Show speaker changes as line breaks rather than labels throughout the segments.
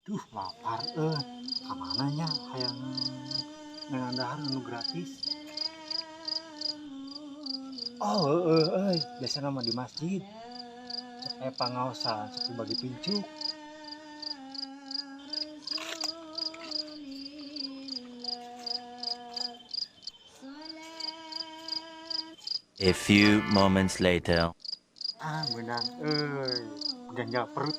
Duh, lapar eh. Kamana nya hayang neangan dahar anu gratis. Oh, heeh euy, biasana mah di masjid. Sok aya pangaosan, sok dibagi pincuk.
A few moments later.
Ah, beunang euy, ganjal perut.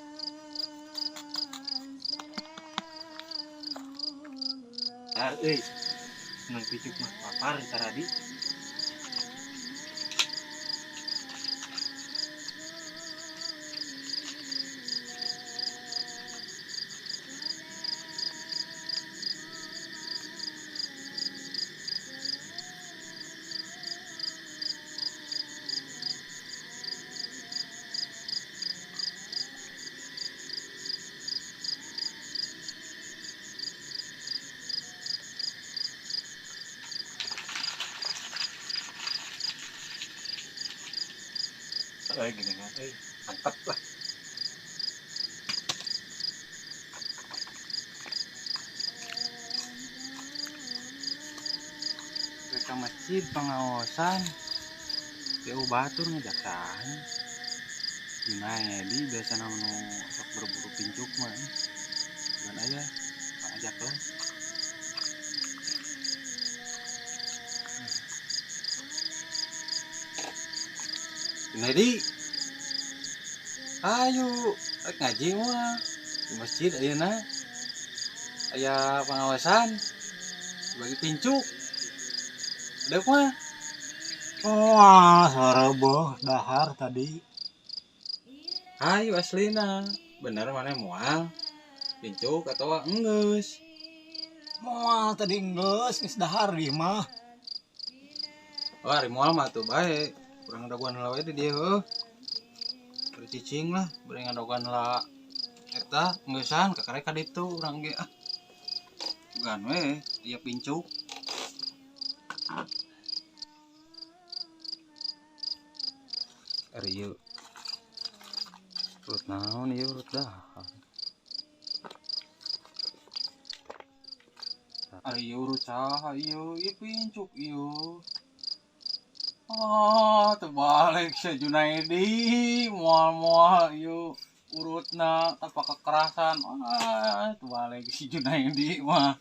Ah, euy. Menang pincuk mah lapar taradi. Euy gini kan, euy, mantap lah.
Rek ka masjid pangaosan. Teu batur ngajak saha. Junaedi biasana nu sok berburu pincuk mah. Cuman aya pangajak lah. Junaedi. Ayo, rek ngaji mah di masjid ayeuna. Aya pangaosan bagi pincuk. Deuk mah.
Wah, sareboh dahar tadi.
Hayu aslina. Bener maneh moal pincuk atawa enggeus.
Moal tadi enggeus geus dahar di mah.
Oh, ari moal mah atuh bae. Urang dagoan heula we di dieu heuh. Bari cicing lah, bari ngadogan heula eta enggeusan kakarek ka ditu urang ge ah. Sugan we aya pincuk. Ari ieu urut naon ieu urut dahar. Ari ieu urut saha ieu? Ieu pincuk ieu. Oh, terbalik si Junaedi moal-moal ieu urutna tanpa kekerasan. Ah, terbalik si Junaedi mah.